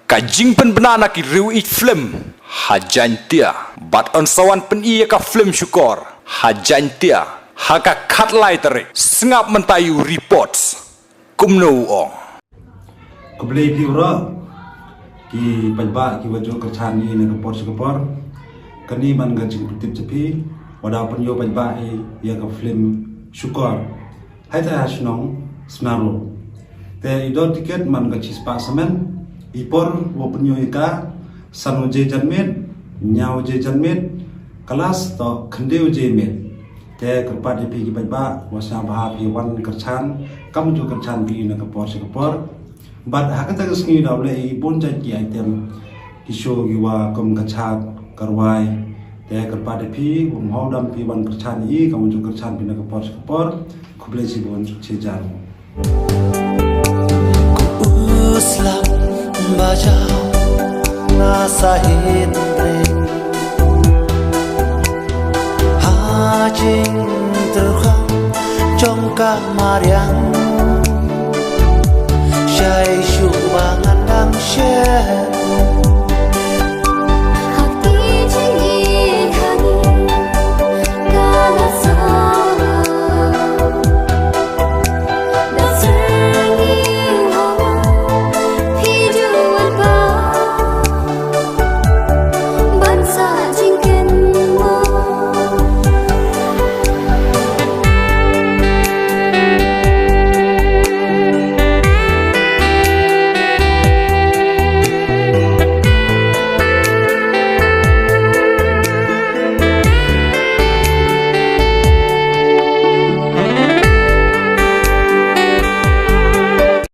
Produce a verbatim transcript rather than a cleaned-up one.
Ka jingpynbna na ki riew ïeit film ha Jaintia bad yn sa wan pyni ïa ka film Shukor ha Jaintia ha ka khatlai tarik. Sngap mynta ïa u report kumno u ong. Khublei phi baroh ki paidbah kiba ju kyrshan ïa kane ka por sha ka por. Kane man ka jingpyntip jong phi, wat la pynïoh paidbah ïa ka film Shukor. Hei te ha shnong Sna Road. Te i dor tiket man ka shispah smen, i por wa pynïoh ïa ka san waje janmiet, ynñiaw waje janmiet, ka last to khyndiat waje miet. Te kyrpad ïa phi ki paidbah, wat sngewbha phi wan kyrshan, kam ju kyrshan phi na ka por sha ka por. Bad ha kata ka sngi da u leh i bun jait ki item, ki show ki wa kum ka chad, ka rwai. Te kyrpad ïa phi, wym hau dam phi wan kyrshan ïa i, kam ju kyrshan phi na ka por sha ka por. Khublei shibun, shi hajar. Uslam baja na sahin ring. Hajing terkham jong ka mariang. Shai shu